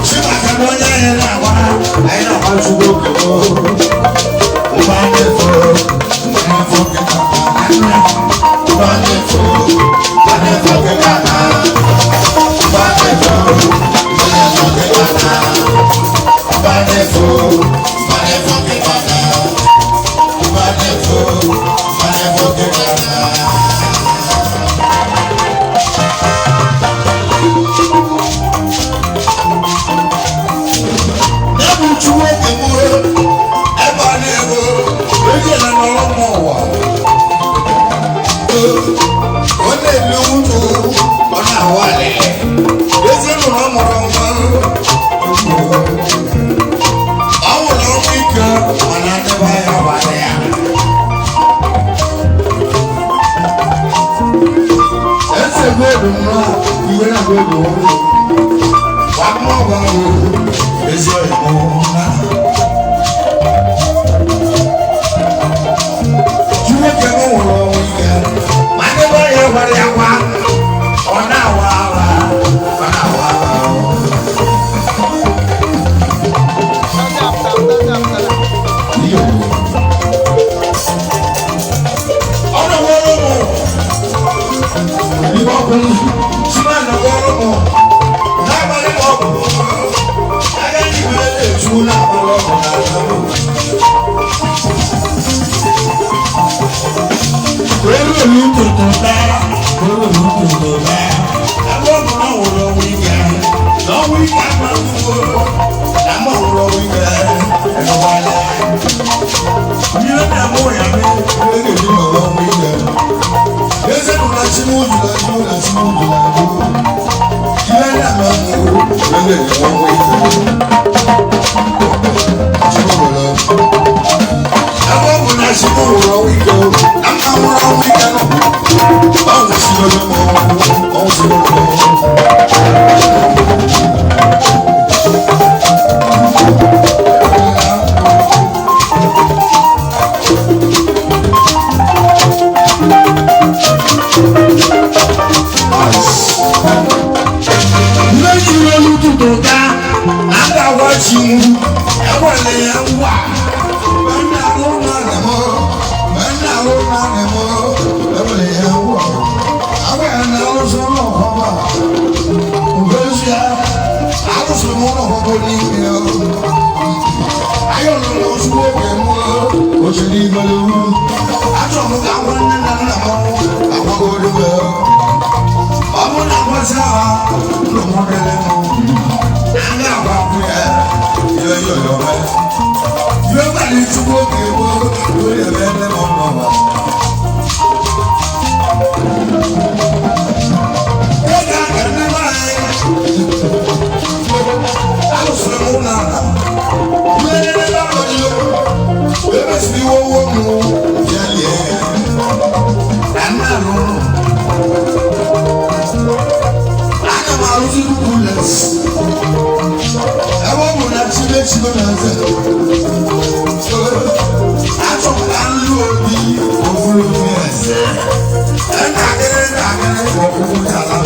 Chimaka na onye anyị na-agba, anyị na-agba Chukwu oke ụba na-efo, na-efo nkịta, ụba na-efo, na-efo nkịta, ụba na-efo, na-efo nkịta, ụba na-efo, na-efo nkịta, ụba na-efo, na-efo nkịta. N'ebe Chukwu oke mụ, ebe a na-ego, ejela n'ọrụ mmụọ ụwa. Ọ na-elu nwutu, ọ na-awụ alị. Ezinụlọ ọ mụrụ nwa. Ọ nwụrụ ọnwụ ike, mana ndebe ya gbara ya. Eze godu nnọọ, iwe na godu ọrụ. Gbamọ gbamọ, ezi ọyị mụ na. Chineke m nwụrụ ọnwụ ike, ma ndị be ya gwara ya gwa, ọ na-awa awa, ọ na-awa awa. Ọ na-awara ụmụ, igbe ọkụ, Chima na-awara ụmụ, na-agbalị m ọgwụ, agaghị igwe na-echu na-agbalị ọgwụ n'ala m. Ebe ọ bụ na Chukwu nwụrụ ọnwụ ike, na mma nwụrụ ọnwụ ike nọ. Ọnwụ si n'olu m, ọnwụ si n'olu m. Mmejiri olu tutu gaa, na nga agwa chi m, enwere ya ngwa. Mgbe m na-alụ naanị m, mgbe m na-alụ naanị m, enwere ya ngwa. Agwa ya na alụsị ụlọ ọhụrụ a. Mgbe ezi ya, alụsịrị m ụlọ ọhụrụ n'ime ya. Ayọ̀ lọ ozugbo oge m ochiri igolo. Achọrọ m ka ngwa nne na nna m agwagoro m. Ọ bụrụ na ngwasị ha, ụlọ m dịrị m. Anya agwagwu ya, ihe yọyọ m. Ihe gbara Chukwu oge m, onye ebe nne m nọ. Oge a ka ndị be anyị, alụsịrị m ụlọ ala. Aga m arụzi duplex. Ebe ọ bụ na Chimechigo na-eze. Achọrọ ka nlu obi ofuru obi eze. Ntakịrị ntakịrị ọkpụkpụ jala.